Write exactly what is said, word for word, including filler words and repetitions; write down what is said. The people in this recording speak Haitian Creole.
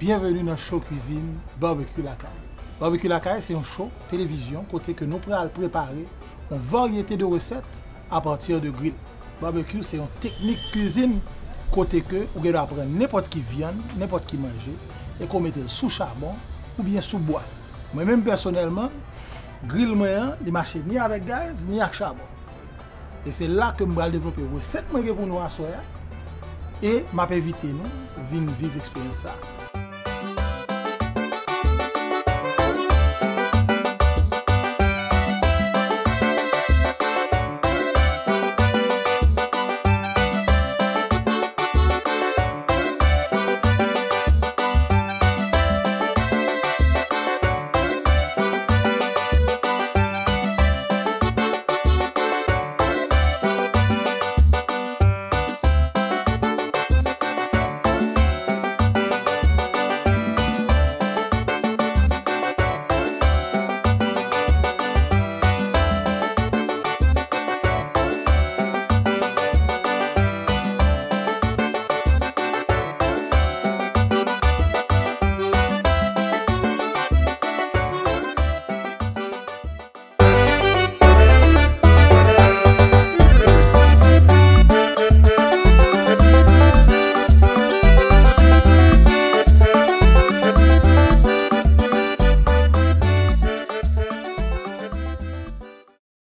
Byenveni nan Show Cuisine Barbecue Lakay. Barbecue Lakay se yon show televizyon kote ke nou pral prepare yon varyete de resèt apati de gril. Barbecue se yon teknik kwizin kote ke ou gen dwa pran nenpòt ki vyann, nenpòt ki manje, e ke w mete l sou chabon oubyen sou bwa. Mwen menm pèsonèlman, gril mwen an, li mache ni avèk gaz, ni ak chabon. E se la ke m pral devlope resèt mwen gen pou nou aswè a. E m ap envite nou vin viv eksperyans sa.